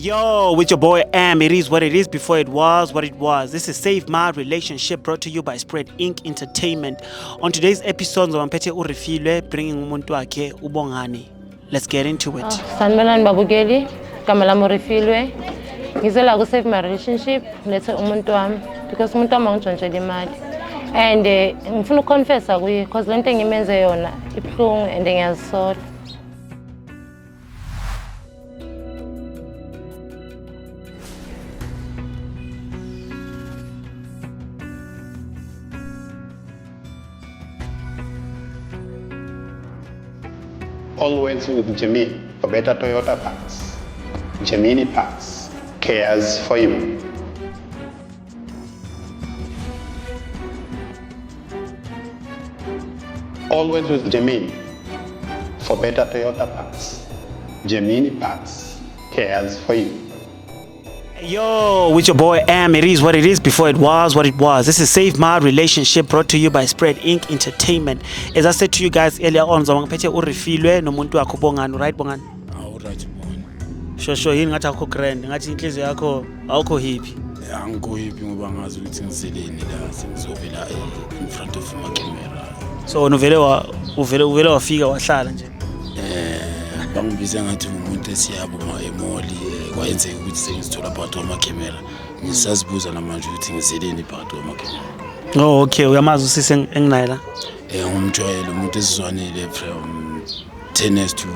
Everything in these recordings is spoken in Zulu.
Yo, with your boy Am. It is what it is before it was what it was. This is Save My Relationship brought to you by Spread Inc. Entertainment. On today's episode, ngizoba uRefilwe bringing umuntu wakhe uBongani. Let's get into it. Sanibonani babukeli, igama lami uRefilwe. Ngize la ku-Save My Relationship, ngilethe umuntu wami because umuntu wami angintshontshela imali. And ngifuna ukuconfessa kuye because le nto engimenze yona ibuhlungu and ngiyazisola. Always with Gemini for better Toyota parts. Gemini Parts cares for you. Always with Gemini for better Toyota parts. Gemini Parts cares for you. Yo, with your boy Am. It is what it is before it was what it was. This is Save My Relationship brought to you by Spread Inc. Entertainment. As I said to you guys earlier on, ngizoba ngiphethe uRefilwe nomuntu wakhe uBongani, right Bongani? Awu right bona. Sho yini ngathi akukho grand, ngathi inhliziyo yakho awukho happy. Angikho happy ngoba ngazi ukuthi ngizeleni la sengizovela in front of my camera. So wena uvele wa uvele uvele wafika wahlala nje. Bangibiza ngathi umuntu esiyabo ma emoli kwayenzeka ukuthi sengizithola phakathi kwama-camera. Ngisazibuza namanje ukuthi ngizeleni phakathi kwama-camera. Oh okay, uyamazi usisi enginaye la. Ngumjwayele umuntu esizwanile from 10 years to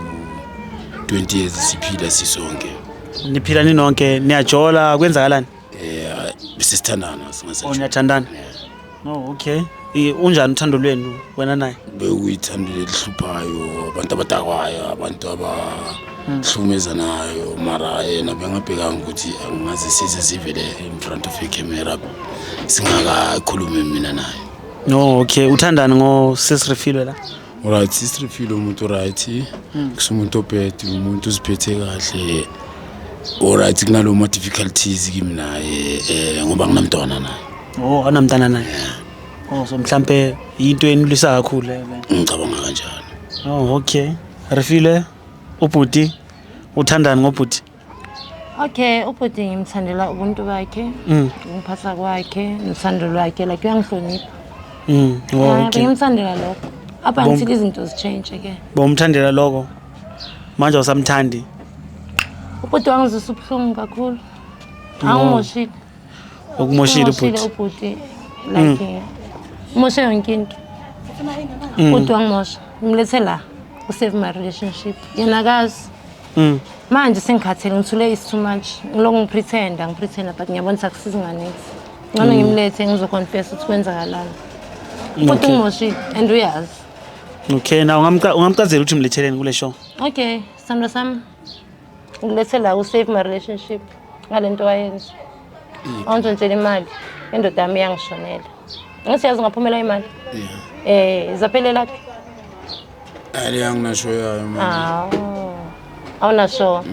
20 years siphila sisonke. Niphila ninonke, niyajola, kwenzakalani? Besisithandana Oh singasajola. niyathandana. Oh okay. Unjani uthando lwenu wena naye? Bekuyithando elihluphayo, abantu abadakwayo, abantu abahlukumezanayo, mara yena bengabhekanga ukuthi angaze size sivele in front of i-camera singakakhulumi mina naye. Oh okay, uthandani ngo sis Refilwe la? Alright, sis Refilwe umuntu right, kusumuntu ophethe, umuntu uziphethe kahle. Alright, kunalo ma difficulties kimi naye ngoba nginamntwana naye. Oh, anamntana naye. Oh, so mhlambe into enilwisa kakhulu leyo. Ngicabanga kanjalo. Oh, okay. Refilwe ubhuti uthandani ngobhuti? Okay, ubhuti ngimthandela ubuntu bakhe, ukungiphatha kwakhe, nothando lwakhe, like uyangihlonipha. Oh, okay. Bengimthandela lokho. Up until izinto zichange ke. Bomthandela lokho. Manje awusamthandi. Ubhuti wangizwisa ubuhlungu kakhulu. Angimoshile. Ukumoshile ubhuti. Ubhuti like umoshe yonke into. Ubhuti wangimosha. Ngimlethe la u-save my relationship. Yena akazi. Manje sengikhathele ngithule is too much. Ngiloko ngipretenda but ngiyabona ukuthi akusizi nganiks. Ngcono ngimlethe ngizoconfess ukuthi kwenzakalani. Ubhuti ungimoshile and uyazi. Okay, now ungamcazela ukuthi umletheleni kule show. Okay, sithandwa sami. Ngilethela la u-save my relationship ngale nto wayenza. Awuntshontshela imali, indoda yami iyangishonela. Ngisiyazi ngaphumela imali. Izaphelela phi? Ali anginasho yayo manje. Awunasho.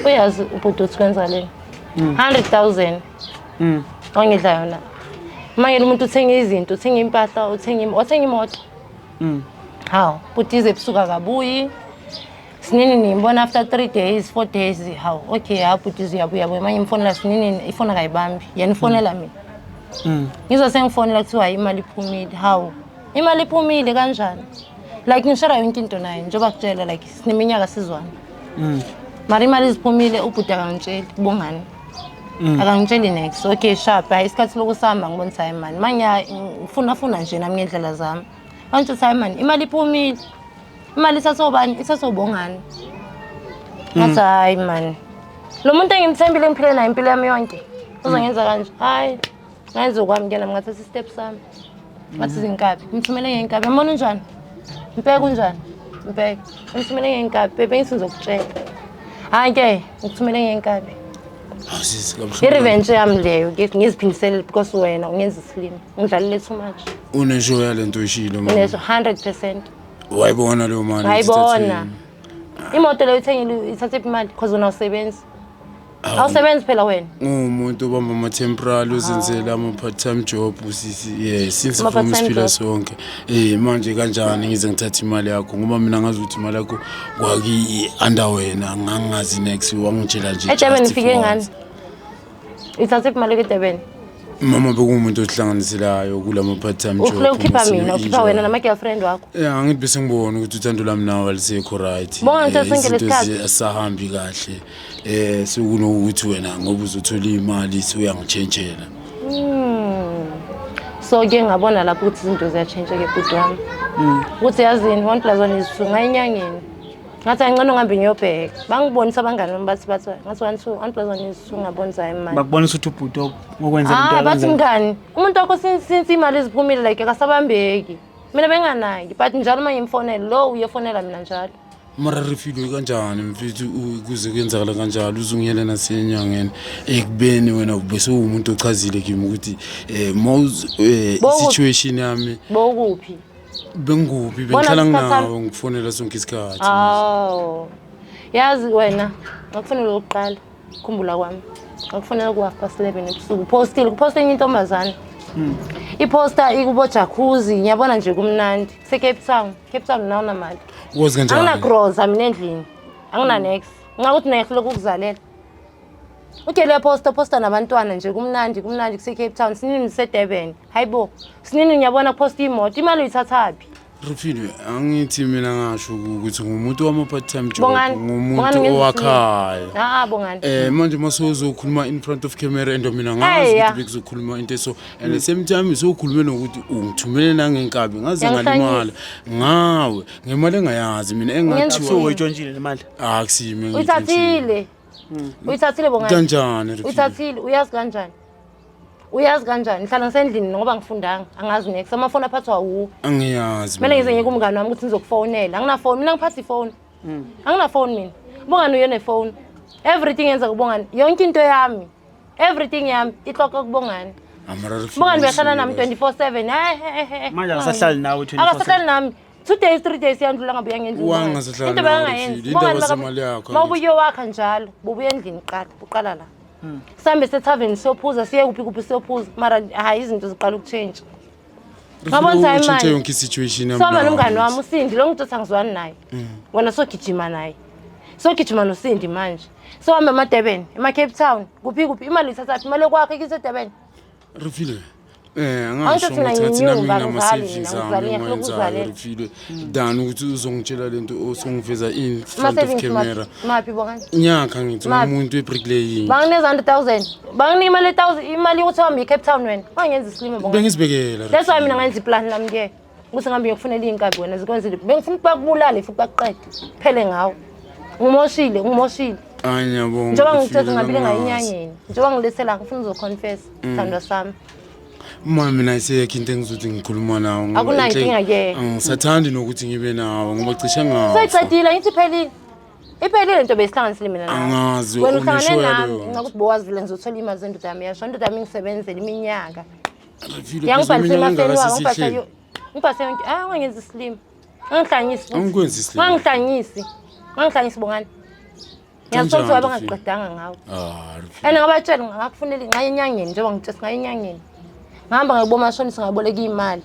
Uyazi ubhuti uthi kwenzakaleni? 100,000. Ongidla yona. Manje umuntu uthenga izinto, uthenga impahla, uthenga imoto. Hawu, bhuti ize ebusuku akabuyi. Sinini ngimbona after 3 days, 4 days, hawu, okay, hawu bhuti uyabuya buya. Manje ngimfonela sinini, ifoni akayibambi. Yena ufonela mina. Ngizwa sengifonela kuthiwa imali iphumile. Hawu, imali iphumile kanjani? Like ngishara yonke into naye, njengoba kutshela like sineminyaka sizwana. Mara imali iziphumile ubhuti akangitsheli, Bongani. Akangitsheli next. Okay, sharp. Hayi isikhathi lokusihamba ngibona ukuthi hayi mani. Manje ngifuna nje nami ngendlela zami. Manje uthi hayi mani, imali iphumile. Imali ithathwa ubani? Ithathwa uBongani. Ngathi hayi mani. Lo muntu engimthembile ngiphile naye impilo yami yonke. Uzongenza kanje. Hayi. Ngayenza okwami ke nami ngathatha i-step sami. Ngathi izinkabi. Ngithumele ngenkabi. Yabona unjani? Mpeke unjani? Mpeke. Ngithumele ngenkabi. Bebe ngithi ngizokutshela. Hayi ke, ngithumele ngenkabi. Awusisi kabuhlungu. I-revenge yami leyo, ngiziphindisele because wena ungenza isilima. Ungidlalile too much. Unesho yalento oyishilo mama. Unesho 100%. Wayibona leyo mali. Wayibona. Imoto leyo uthengile ithathe imali because wena awusebenzi. Awusebenzi phela wena. Ngumuntu obamba ama-temporary, uzenzela ama-part-time job usisi, yeah, since from Ama-part-time siphila job. sonke. Manje kanjani ngize ngithathe imali yakho, ngoba mina ngazi ukuthi imali yakho kwaki-under wena, ngangingazi next, wangitshela nje eDurban just ufike for ngani? once. Uyithathe imali eDurban? Mama bekuwumuntu ohlanganiselayo kulama part-time job. Uhlule ukhipha uma mina, ukhipha wena nama-girlfriend wakho. Ya, angithi bese ngibona ukuthi uthando lwami nawe alisekho right. Bonga ngithe sonke Izinto lesikhathi. azisahambi kahle. Sekunokuthi wena ngoba uzothola imali sewuyangitshentshela. So ke ngabona lapho ukuthi izinto ziyatshintsha ke bhuti wami. Ukuthi yazini, 1 plus 1 is 2, ngayinyangeni. Ngathi angcono ngihambe ngiyobheka. Bangibonisa abangani bami, bathi ngathi 1 2 1 plus 1 is 2, ngabonisa imali. Bakubonisa ukuthi ubhuti ngokwenza into Ah, bathi akanzela. mngani, umuntu wakho since imali iziphumile like akasabambeki. Mina benganaki, but njalo uma ngimfonela lo uyefonela mina njalo. Mara Refilwe, kanjani mfethu, kuze kuyenzakala kanjalo uzungiyela nasenyangeni, ekubeni wena bese uwumuntu ochazile kimi ukuthi situation yami. Bowukuphi? Bengikuphi? Bona Bengihlala isikhathi sami. nginawe, ngikufonela sonke isikhathi. Awu. Yazi wena, ngakufonela okokuqala, khumbula kwami. Ngakufonela ku-11:30 ebusuku. Postile, kuposta enye intombazane. Iposta ikubo jacuzzi, ngiyabona nje kumnandi. Se Cape Town, Cape Town nawo namali. Ukwazi kanjani? Anginagroza mina endlini. Angina nex. Ngingakuthi naye hlule ukukuzalela. Ugele posta, posta nabantwana nje kumnandi, kumnandi kuse Cape Town, sinini se Durban. Hayibo, sinini ngiyabona posta imoto, imali uyithathaphi? Refilwe, angithi mina ngasho ukuthi ngumuntu wama-part-time job, Bongani, ngumuntu Bongani ngenza owakhayo. Ah, Bongani. Manje mase uzokhuluma in front of camera and mina ngazi Eya. ukuthi bekuzokhuluma into eso, and the same time sokhulume nokuthi ungithumele nangenkabi ngaze Yangihlanyisa. ngalimala ngawe ngemali engayazi mina Ngenza engathiwa. So uyitshontshile le mali. Akusimi. Uyithathile. Uyithathile Bongani. Kanjani, Refilwe? Uyithathile, uyazi kanjani? Uyazi kanjani? Ngihlala ngisendlini ngoba ngifundanga, angazi next. Amafoni aphathwa wuwo. Angiyazi. Kumele ngize ngiye kumngani wami ukuthi ngizokufonela. Anginafoni, mina ngiphatha ifoni. Anginafoni mina. Bongani uye nefoni. Everything yenza kubongani. Yonke into yami. Everything yami ihloka kubongani. Amara Refilwe, Bongani uyahlala nami usuke 24/7. Hey. Manje akasahlali nawe 24/7. Akasahlali nami. 2 days, 3 days yandlula ngabuya ngendlini. Wangasahlali Into nawe, bekangayenzi. Refilwe. Bongani Indaba zemali yakho, Mawubuye wakha njalo, bubuya endlini qala, uqala la. Sihambe sethaveni siyophuza, siye kuphi kuphi siyophuza. Mara hayi, izinto ziqala ukutshintsha. Ngabona Refilwe, hayi utshintshe mani. yonke i-situation yami Sihamba nawe. nomngani wami uSindi, lo ngithothi angizwani naye. Wena sogijima naye. Sogijima noSindi manje. Sohamba emaDurban, ema-Cape Town, kuphi kuphi, imali uyithathaphi? Imali yokwakha ikise-Durban. Refilwe, angasho Angithi mina ukuthi ngathi nami ngiyinyumba, angizali nginama-savings mina, ami angizali, ngiyahluleka engiwenzayo. ukuzalela. Refilwe, than ukuthi uzongitshela lento osongiveza in front of Ama-savings camera. maphi? Maphi Bongani? Nyakha ngithi Maphi? ngumuntu we-bricklaying. Banginikeza 100,000. Banginika imali ye-1000, imali yokuthi uhambe e-Cape Town wena. Wangenza isilima Bongani. Bengizibekela. That's why mina ngenza iplan lami ke. Ukuthi ngihambe ngiyokufunela iy'nkabi wena zikwenzile. Bengifuna ukuthi bakubulale futhi bakuqede. Phele ngawe. Ngimoshile, ngimoshile. Hayi, ngiyabonga. Njengoba Refilwe, ngithethe ngabile bengingazi. ngayinyangeni. Njengoba ngilethela ngifuna uzoconfess, sithandwa sami. Ma mina isekho into engizothi ngikhuluma nawe ngoba Akunankinga ke. Angisathandi nokuthi ngibe nawe ngoba cishe ngafa. Seyicedile, ngithi iphelile. Iphelile into besihlanganisile mina nawe. Angazi, Wena uhlangane uneshoya nami, leyo nto. ngakuthi bowazi vele ngizothola imali zendoda yami yasho. Indoda yami ingisebenzele iminyaka. Refilwe, Yangibhalisa phela iminyaka emafeni engaka wabo, ngibhalisa sesihleli. ngibhalise yonke. Ah, ungangenzi isilima. Ungangihlanyisi futhi. Angikwenzi isilima. Ungangihlanyisi. Ungangihlanyisi Bongani. Ngiyazithola ukuthi Kanjani, bangaziqedanga ngawe. Ah, Refilwe. And ngabatshela ngakufunela ngaye enyangeni njengoba ngitshela ngaye enyangeni. Ngihamba ngakubo mashonisa ngaboleka imali.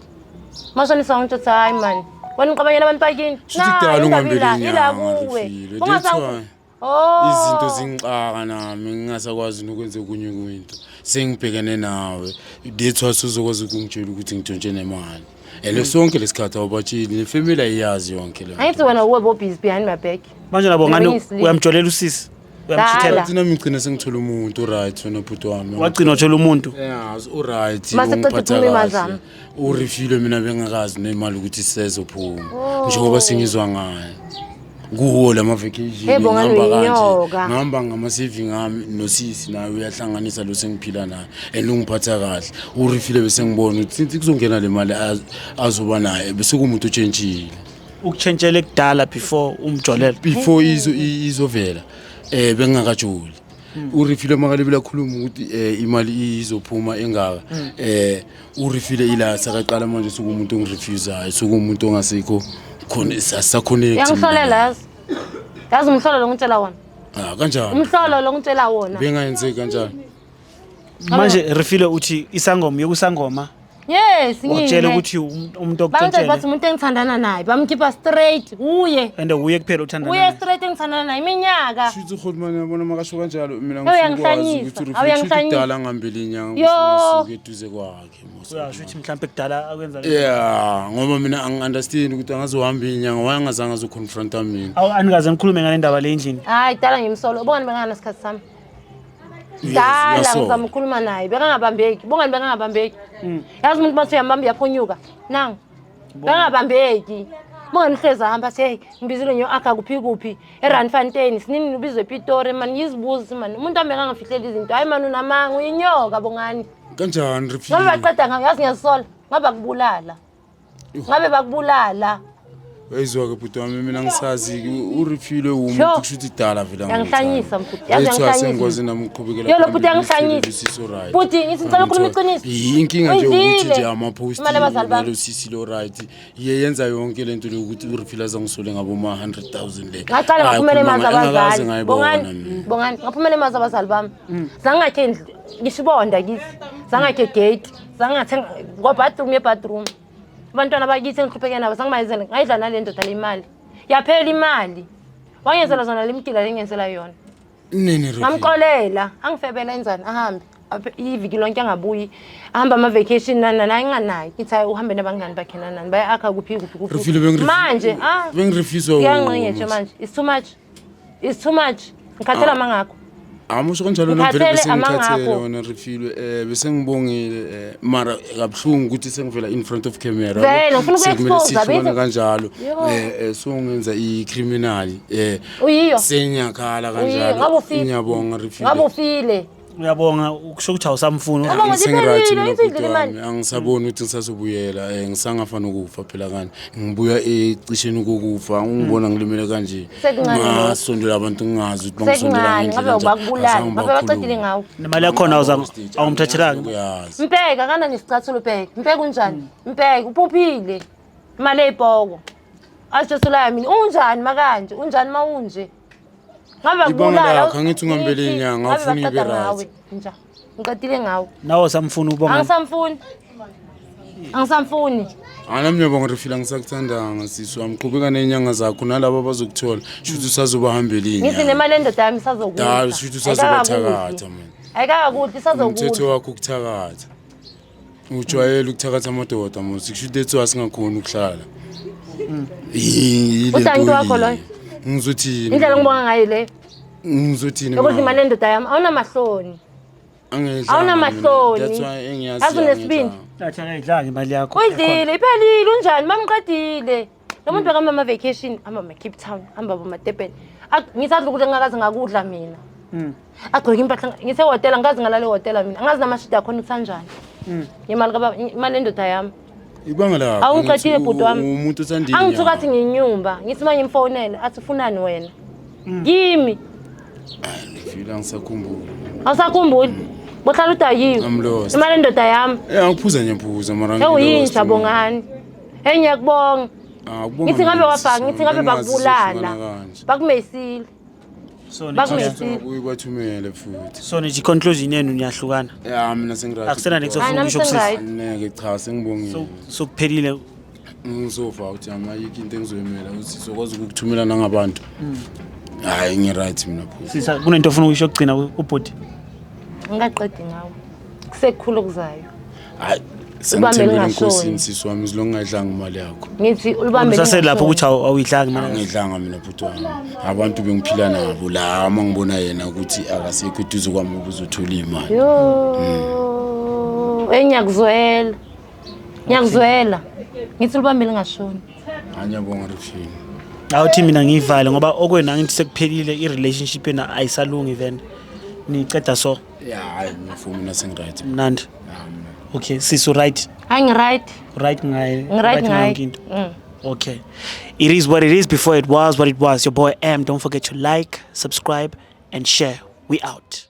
Mashonisa wangitshela ukuthi hayi man, wena uqabanyela abantu bakini. Shuthi kudala Nayi indaba ungihambele ila inyanga, kuwe. Refilwe. That's why. Oh. Izinto zingixaka nami ngingasakwazi nokwenza okunye kwinto, sengibhekene nawe. That's why suzokwazi ukungitshela ukuthi ngitshontshe nemali, and sonke lesikhathi awubatsheli, nefamily ayiyazi yonke le. Angithi wena uwe bo busy behind my back. Manje na Bongani Ngiyisilima. uyamjolela usisi? Uyamchithela? Dala. Thina ngigcina sengithola umuntu right wena bhuti wami. Wagcina uthola umuntu. Yes, uright. Mase qeda ungiphatha uphuma imali kahle. zami. Urefilwe, mina bengakazi nemali ukuthi sisezophuma njengoba sengizwa ngayo kuwo lama vacation. Hey, Bongani, Ngihamba kanje, uyinyoka. ngihamba ngama-saving ami nosisi, naye uyahlanganisa lo sengiphila naye and ungiphatha kahle urefile. Bese ngibona ukuthi since kuzongena le mali azoba naye, bese kuwumuntu otshentshile. Ukutshentshele kudala before umjolela. Before izovela bengingakajoli urefile, makalibela khuluma ukuthi imali izophuma engaka, urefile ila sakaqala manje sekuwumuntu ongirefusayo, sekuwumuntu ongasekho khona, sasaconnect. Uyangihlolela yazi. Yazi umhlolo lo ngitshela wona. Ah, kanjani? Umhlolo lo ngitshela wona. Bengayenzeki kanjani? Manje Refilwe uthi isangoma yokusangoma. Yes, Wakutshela ngine. ukuthi umuntu Bangitshela bathi okutshontshele umuntu engithandana naye bamkhipha straight uye. and uye kuphela uthandana Uye naye. straight engithandana naye iminyaka. Shuthi ukhulumane yabona makasho kanjalo mina Ewu, ngifuna ukwazi uyangihlanyisa. ukuthi Awu, uyangihlanyisa. kudala ngihambele inyanga Yo. ukuthi ngisuke eduze kwakhe. Musa. Uyasho ukuthi mhlawumbe kudala akwenza le. Yeah, ngoba mina angi-understand ukuthi angazohamba inyanga wayengazange azoconfronta mina. Awu anikaze nikhulume ngale ndaba le endlini. Hayi dala ngimsolo. Bongani bekanganasikhathi sami. Yes, Dala uyasola. ngizama ukukhuluma naye bekangabambeki. Bongani bekangabambeki. Yazi umuntu mase uyambamba uyaphunyuka. Nangu. Bekangabambeki. Bongani uhlezi ahamba athi hey ngibizile ngiyo-akha kuphi kuphi eRandfontein sinini ubizwe ePitori mani ngizibuze mani umuntu wami bekangafihleli izinto hayi mani unamanga uyinyoka Bongani. Kanjani Refilwe? Ngabe baqeda ngawe yazi ngiyazisola ngabe bakubulala. Ngabe bakubulala. Uyayizwa-ke bhuti wami mina ngisazi uRefilwe umuntu Sure. kusho ukuthi dala vele Uyangihlanyisa, mfuthu. Yazi That's why uyangihlanyisa. sengikwazi nami ukuqhubekela Yo, lo bhuti phambili uyangihlanyisa. usisi o-right. Bhuti, ngithi ngicela ukhuluma iqiniso. Inkinga nje ukuthi Uyidlile. nje ama-post Imali yabazali bami. nalo sisi lo right iye yenza yonke lento le ukuthi uRefilwe azangisole ngabo ma-100 000 le. Ngaqala Hayi, ngaphumela khuluma emazi engakaze abazali. ngayibona Bongani, mina. Bongani, ngaphumela emazi abazali bami. Zangakhe indlu, ngisho ibonda kithi. Zangakhe gate, zangathenga kwa bathroom ye bathroom. Abantwana bakithi engihlupheke nabo sangibayenzela ngayidla nale ndoda le imali. Yaphela imali. Wangenzela zona le mgila lengenzela yona. Nini Refilwe? Ngamxolela, angifebela enzani ahambe. Iviki lonke angabuyi. Ahamba ama vacation nani nani ayinganayi. Ngithi hayi uhambe nabangani bakhe nani nani. Baya akha kuphi kuphi kuphi. Refilwe bengiref- Manje ah bengirefuswa Kuyanqenye manje. It's too much. It's too much. Ngikhathela amangakho. Amusho kanjalo nami vele Ngikhathele bese ngikhathele amangakho. wena Refilwe bese ngibongile mara kabuhlungu ukuthi sengivela in front of camera. Vele, ngifuna Sekumele uku-expose, sihlukane abize. kanjalo Yo. so ngenza i-criminal Uyiyo. senyakhala Uyiyo, ngabe kanjalo ufile. ngiyabonga Refilwe. Ngabe ufile. Uyabonga ukusho ukuthi awusamfuni. Ngiyabonga. Sengi-right Iphelile, mina izidlile bhuti imali. wami angisaboni ukuthi ngisazobuyela ngisangafa nokufa phela kani ngibuya ecisheni kokufa ungibona ngilimele kanje Sekuncane lokho. ngasondela abantu ngingazi ukuthi bangisondela Sekuncane ngendlela ngabe enjani. bakubulala. Azange Ngabe baqedile bakhulume. ngawe. Nemali yakhona awumthathelanga. Uyazi. Mpeka kana nesicathulo bheka. Mpeka unjani? Mpeka uphuphile. Imali eyipoko. Asitshela mina unjani makanje? Unjani mawunje? Ngabe Ibanga bakubulala. lakho, angithi ungambele inyanga, Ngabe awufuni ibe baqeda right. ngawe. Nja. Ngiqedile ngawe. Nawe usamfuna ubonga. Angisamfuni. Angisamfuni. Anami ngiyabonga Refilwe angisakuthandanga sisi wami qhubeka ney'nyanga zakho nalabo abazokuthola shuthi usazobahambela Ngithi iy'nyanga nemali endoda yami isazokudla. Dala, shuthi usazobathakatha mani. Ayikakudli Umthetho isazokudla. wakho ukuthakatha ujwayele ukuthakatha amadoda mos kusho ukuthi ethiwa singakhoni ukuhlala Uthi angithi wakho loyo? Ngizothini Indlela engibonga ngayo le. Ngizothini Yokudla imali endoda yami awunamahloni. Angiyidlanga Awunamahloni. mina. That's why engiyazi Yazi unesibindi. Athi akayidlanga imali yakho. Uyidlile iphelile unjani mamqedile. Lo muntu bekahamba ama-vacation hamba ama-Cape Town hamba boma-Durban. Ngisadla ukudla engingakaze ngakudla mina. Agqoke impahla ngisehhotela ngikaze ngalala ehhotela mina. Angazi namashidi akhona ukuthi anjani. Ngemali kababa imali endoda yami. Ibanga lakho Awungiqedile ngithi bhuti wami. umuntu othanda Angithuka athi ngiyinyumba ngithi uma ngimfonele athi ufunani wena. Kimi Fila angisakhumbuli. awusakhumbuli. Bohlala udakiwe. I'm lost. Imali endoda yami. Angiphuza ngiyaphuza mara Ewuyinja Bongani. Engiyakubonga. Ah, kubonga Ngithi ngabe mina, wabhaka, sisi ngithi ngabe wami. Bengazi bakubulala. sizohlukana kanje. Bakumesile. So Bakumesile. Ubuye bathumele futhi. So nithi conclusion yenu niyahlukana. Ya mina sengiright. Akusena next Hayi, ofuna nami ukusho kusisi. sengiright. Ngeke cha sengibongile. So sokuphelile Ngizofa uthi amayikho into engizoyimela ukuthi sizokwazi ukukuthumela nangabantu. Hayi ngi-right mina bhuti. sisa kunento ofuna ukuyisho okugcina ubhuti. Ngingaqedi ngawe. Kusekukhulu okuzayo. Hayi Ubambe sengithembele lingashoni. enkosini sisi wami zilongayidlanga imali yakho. Ngithi ulibambe. Usaselapho lingashoni. ukuthi awuyidlanga imali. Angidlanga mina bhuti wami. Abantu bengiphila nabo la uma ngibona yena ukuthi akasekho eduze kwami ubuzothola imali. Yo. Engiyakuzwela. Ngiyakuzwela. Ngithi ulibambe lingashoni. Hayi ngiyabonga Refilwe. Awuthi mina ngiyivale ngoba okwena angithi sekuphelile i-relationship yenu ayisalungi then. Niceda so Ya hayi mina for mina sengiright. mnandi. Okay, sisu right. Hayi ngi-right. Right ngaye. Ngi-right ngayo ngaye. yonke into. Okay. It is what it is before it was what it was. Your boy M. Don't forget to like, subscribe and share. We out.